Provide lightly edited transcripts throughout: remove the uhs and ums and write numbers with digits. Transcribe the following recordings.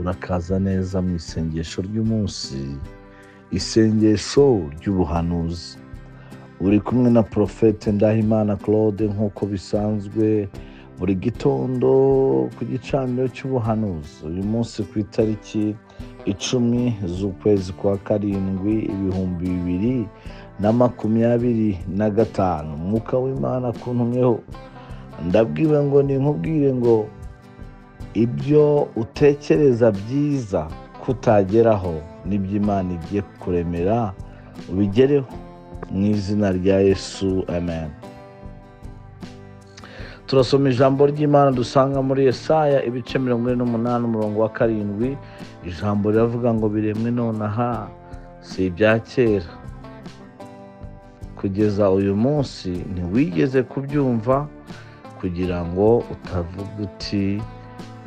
Urakaza neza mu isengesho ry'umunsi, isengesho ry'ubuhanuzi. Uri kumwe na Porofete Ndahimana Claude nk'uko bisanzwe buri gitondo ku gicaniro cy'ubuhanuzi. Uyu munsi ku itariki 10 z'ukwezi kwa 7 2025, Umwuka w'Imana akuntumyeho, ndabwiwe ngo ninkubwire ngo ibyo utekereza byiza kutageraho n'ibyo Imana igiye kukuremera ubigereho mu izina rya Yesu, amen. Turasoma ijambo ry'Imana dusanga muri Yesaya ibice 48 umurongo wa 7. Ijambo riravuga ngo biremwe nonaha, si ibya kera, kugeza uyu munsi ntiwigeze kubyumva, kugira ngo utavuga uti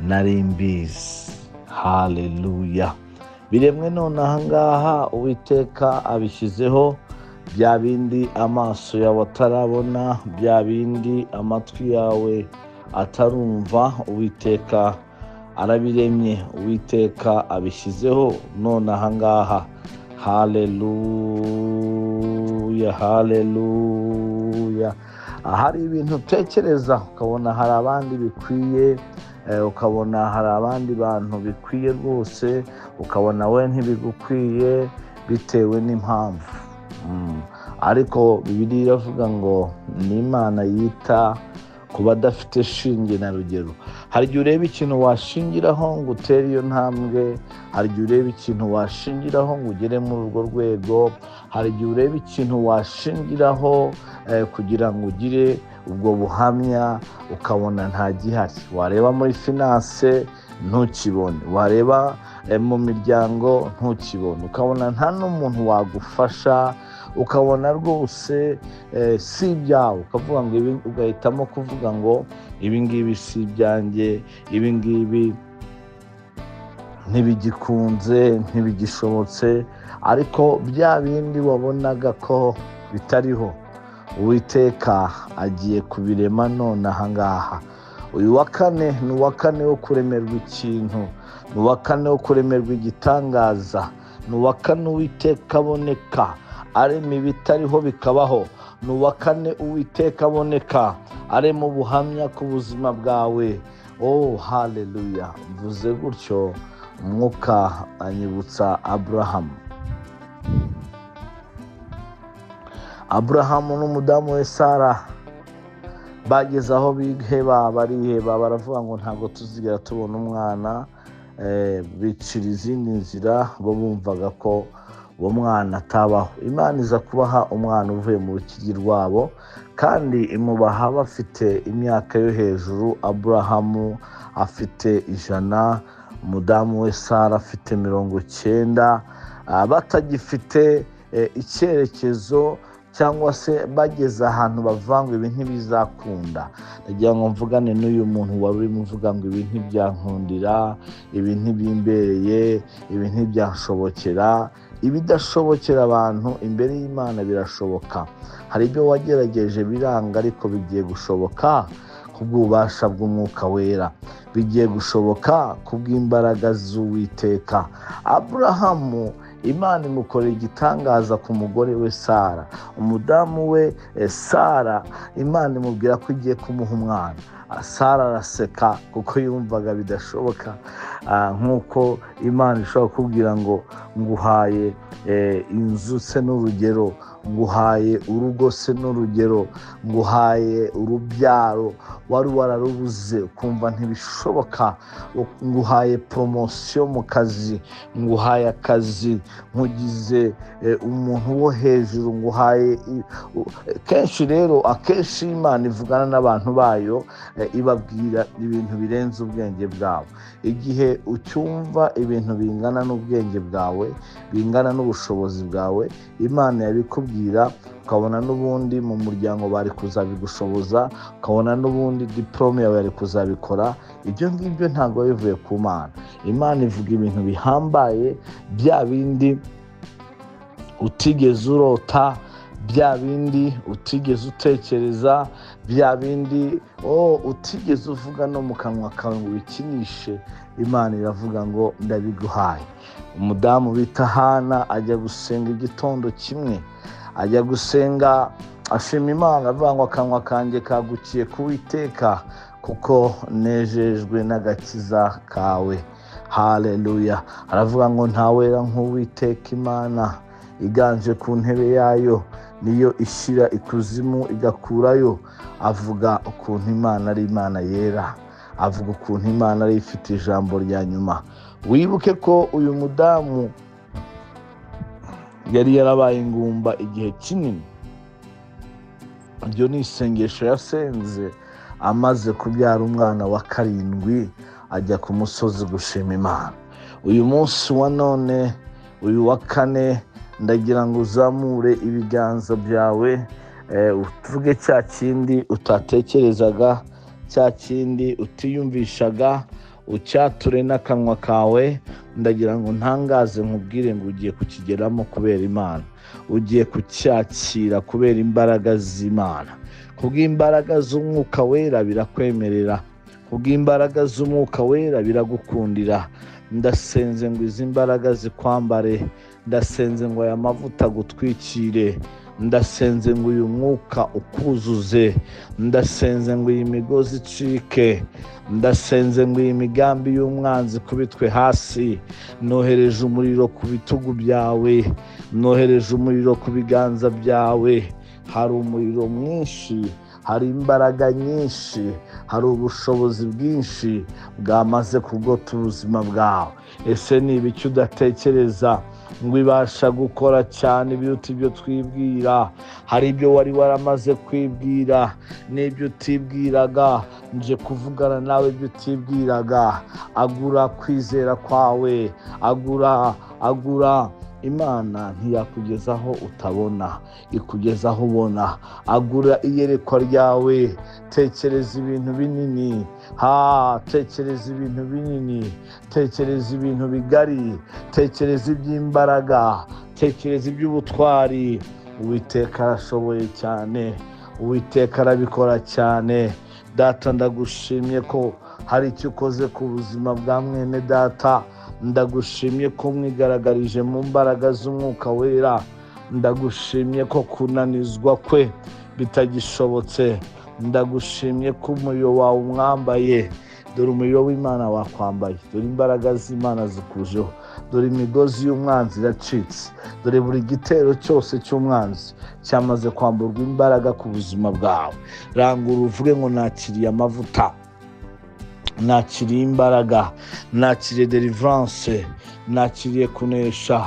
nari mbizi. Haleluya! Biremwe nonaha ngaha, Uwiteka abishyizeho. Bya bindi amaso yawe atarabona, bya bindi amatwi yawe atarumva, Uwiteka arabiremye, Uwiteka abishyizeho nonaha ngaha. Haleluya, haleluya! Hari ibintu utekereza ukabona hari abandi bikwiye, ukabona hari abandi bantu bikwiye rwose, ukabona we ntibigukwiye bitewe n'impamvu. Ariko Bibiliya iravuga ngo ni Imana yita ku badafite shinge na rugero. Hari igihe ureba ikintu washingiraho ngo utere iyo ntambwe, hari igihe ureba ikintu washingiraho ngo ugere muri urwo rwego, hari igihe ureba ikintu washingiraho kugira ngo ugire ubwo buhamya, ukabona nta gihari. Wareba muri finance ntukibone, wareba mu miryango ntukibone, ukabona nta n'umuntu wagufasha, ukabona rwose si ibyawe, ukavuga ngo ibi, ugahitamo kuvuga ngo ibi ngibi si ibyanjye, ibi ngibi ntibigikunze, ntibigishobotse. Ariko bya bindi wabonaga ko bitariho, Uwiteka agiye kubirema none aha ngaha. Uyu wa kane ni uwa kane wo kuremerwa ikintu, ni uwa kane wo kuremerwa igitangaza, ni uwa kane Uwiteka aboneka arema ibitariho bikabaho, ni uwa kane Uwiteka aboneka arema ubuhamya ku buzima bwawe. Oh, haleluya! Mvuze gutyo, Umwuka anyibutsa Aburahamu. Aburahamu n'umudamu we Sara bageze aho biheba, bariheba, baravuga ngo ntabwo tuzigera tubona umwana, bicira izindi nzira, bo bumvaga ko uwo mwana atabaho. Imana iza kubaha umwana uvuye mu rukigi rwabo, kandi imubaha bafite imyaka yo hejuru. Aburahamu afite 100, umudamu we Sara afite 90, batagifite icyerekezo cyangwa se bageze ahantu bavuga ngo ibi ntibizakunda. Ndagira ngo mvugane n'uyu muntu wari urimo uvuga ngo ibi ntibyankundira, ibi ntibimbereye, ibi ntibyanshobokera. Ibidashobokera abantu imbere y'Imana birashoboka. Hari ibyo wagerageje biranga, ariko bigiye gushoboka kubw'ububasha bw'Umwuka Wera, bigiye gushoboka kubw'imbaraga z'Uwiteka. Aburahamu Imana imukorera igitangaza ku mugore we Sara, umudamu we Sara, Imana imubwira ko igiye kumuha umwana. Sara araseka kuko yumvaga bidashoboka. Nk'uko Imana ishobora kukubwira ngo nguhaye inzu se n'urugero, nguhaye urugo se n'urugero, nguhaye urubyaro wari wararubuze ukumva ntibishoboka, nguhaye poromosiyo mu kazi, nguhaye akazi, nkugize umuntu wo hejuru, nguhaye kenshi rero akenshi Imana ivugana n'abantu bayo, ibabwira ibintu birenze ubwenge bwabo. Igihe ucyumva ibintu bingana n'ubwenge bwawe, bingana n'ubushobozi bwawe, Imana yabikubwira ukabona n'ubundi mu muryango bari kuzabigushoboza, ukabona n'ubundi diporome yawe yari kuzabikora, ibyo ngibyo ntabwo bivuye ku Mana. Imana ivuga ibintu bihambaye, bya bindi utigeze urota, Bya bindi utigeze utekereza, bya bindi utigeze uvuga no mu kanwa kawe ngo ubikinishe, Imana iravuga ngo ndabiguhaye. Umudamu bita Hana ajya gusenga igitondo kimwe, ajya gusenga ashima Imana avuga ngo akanwa kanjye kagukiye kuwiteka kuko nejejwe n'agakiza kawe. Haleluya. Aravuga ngo ntawera nk'Uwiteka Imana iganje ku ntebe yayo, niyo ishyira ikuzimu igakurayo. Avuga ukuntu Imana ari Imana yera, avuga ukuntu Imana ari ifite ijambo rya nyuma. Wibuke ko uyu mudamu yari yarabaye ingumba igihe kinini. Iryo ni isengesho yasenze amaze kubyara umwana wa 7, ajya ku musozi gushima Imana. Uyu munsi wa none, uyu wa kane, ndagira ngo uzamure ibiganza byawe, uvuge cya kindi utatekerezaga, cya kindi utiyumvishaga, ucyature n'akanwa kawe. Ndagira ngo ntangaze nkubwire ngo ugiye kukigeramo kubera Imana, ugiye kucyakira kubera imbaraga z'Imana. Kubw'imbaraga z'Umwuka Wera birakwemerera, kubw'imbaraga z'Umwuka Wera biragukundira. Ndasenze ngo izi mbaraga zikwambare, ndasenze ngo aya mavuta agutwikire, ndasenze ngo uyu mwuka ukuzuze, ndasenze ngo iyi migozi icike, ndasenze ngo iyi migambi y'umwanzi ikubitwe hasi. Nohereje umuriro ku bitugu byawe, nohereje umuriro ku biganza byawe. Hari umuriro mwinshi, hari imbaraga nyinshi, hari ubushobozi bwinshi bwamaze kugota ubuzima bwawe. Ese ni ibiki udatekereza ngo ibasha gukora cyane ibiruta ibyo twibwira? Hari ibyo wari waramaze kwibwira n'ibyo utibwiraga. Nje kuvugana nawe ibyo utibwiraga. Agura kwizera kwawe, agura. Imana ntiyakugezaho utabona, ikugezaho ubona. Agura iyerekwa ryawe, tekereza ibintu binini, tekereza ibintu binini, tekereza ibintu bigari, tekereza iby'imbaraga, tekereza iby'ubutwari. Uwiteka arashoboye cyane, Uwiteka arabikora cyane. Data, ndagushimye ko hari icyo ukoze ku buzima bwa mwene data. Ndagushimye ko mwigaragarije mu mbaraga z'Umwuka Wera. Ndagushimye ko kunanizwa kwe bitagishobotse. Ndagushimye ko umuriro wawe umwambaye. Dore umuriro w'Imana wakwambaye, dore imbaraga z'Imana zikujeho, dore imigozi y'umwanzi iracitse, dore buri gitero cyose cy'umwanzi cyamaze kwamburwa imbaraga ku buzima bwawe. Rangura uvuge ngo nakiriye amavuta, nakiriye imbaraga, nakiriye deliverance, nakiriye kunesha.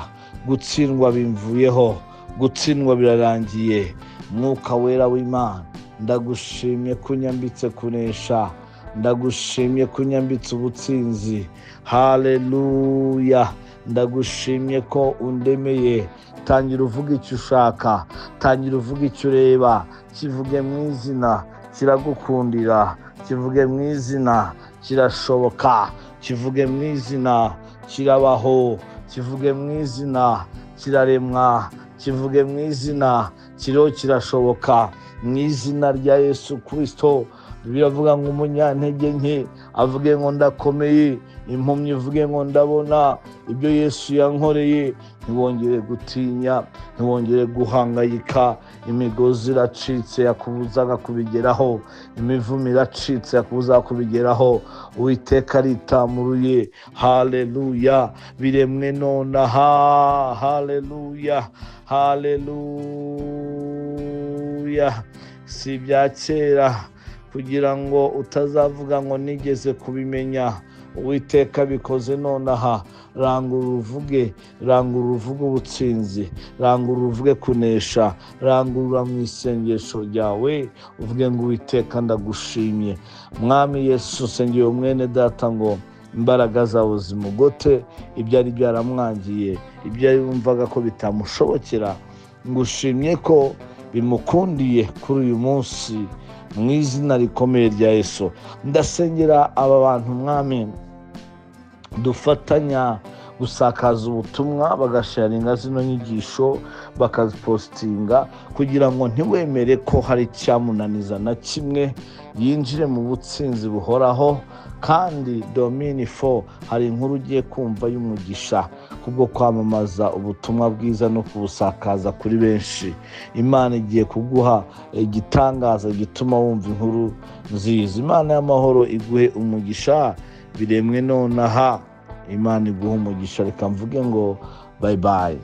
Gutsindwa bimvuyeho, gutsindwa birarangiye. Mwuka Wera w'Imana, ndagushimye ko unyambitse kunesha, ndagushimye ko unyambitse ubutsinzi. Haleluya. Ndagushimye ko undemeye. Tangira uvuge icyo ushaka, tangira uvuge icyo ureba, kivuge mu izina, kiragukundira, kivuge mu izina, kirashoboka, kivuge mu izina, kirabaho, kivuge mu izina, kiraremwa, kivuge mu izina, kiriho kirashoboka, mu izina rya Yesu Kristo. Biravuga ngo umunyantege nke avuge ngo ndakomeye, impumyi ivuge ngo ndabona. Ibyo Yesu yankoreye, ntiwongere gutinya, ntiwongere guhangayika. Imigozi iracitse yakubuzaga kubigeraho, imivumo iracitse yakubuzaga kubigeraho. Uwiteka aritamuruye. Haleluya. Biremwe nonaha. Haleluya, haleluya. Si ibya kera, kugira ngo utazavuga ngo nigeze kubimenya. Uwiteka bikoze nonaha. Rangura uvuge, rangura uvuge ubutsinzi, rangura uvuge kunesha, rangurura mu isengesho ryawe uvuge ngo Uwiteka ndagushimye. Mwami Yesu, nsengeye mwene data ngo imbaraga zawe zimugote ibyo ari byaramwangiye, ibyo yumvaga ko bitamushobokera. Ngushimye ko bimukundiye kuri uyu munsi mu izina rikomeye rya Yesu. Ndasengera aba bantu, Mwami, dufatanya Gusakaza ubutumwa, bagasharinga zino nyigisho, bakazipositinga, kugira ngo ntiwemere ko hari icyamunaniza na kimwe, yinjire mu butsinzi buhoraho. Kandi domini fo, hari inkuru ugiye kumva y'umugisha kubwo kwamamaza ubutumwa bwiza no kubusakaza kuri benshi. Imana igiye kuguha igitangaza gituma wumva inkuru nziza. Imana y'amahoro iguhe umugisha biremwe nonaha. Imana iguha umugisha. Reka mvuge ngo bayi bayi.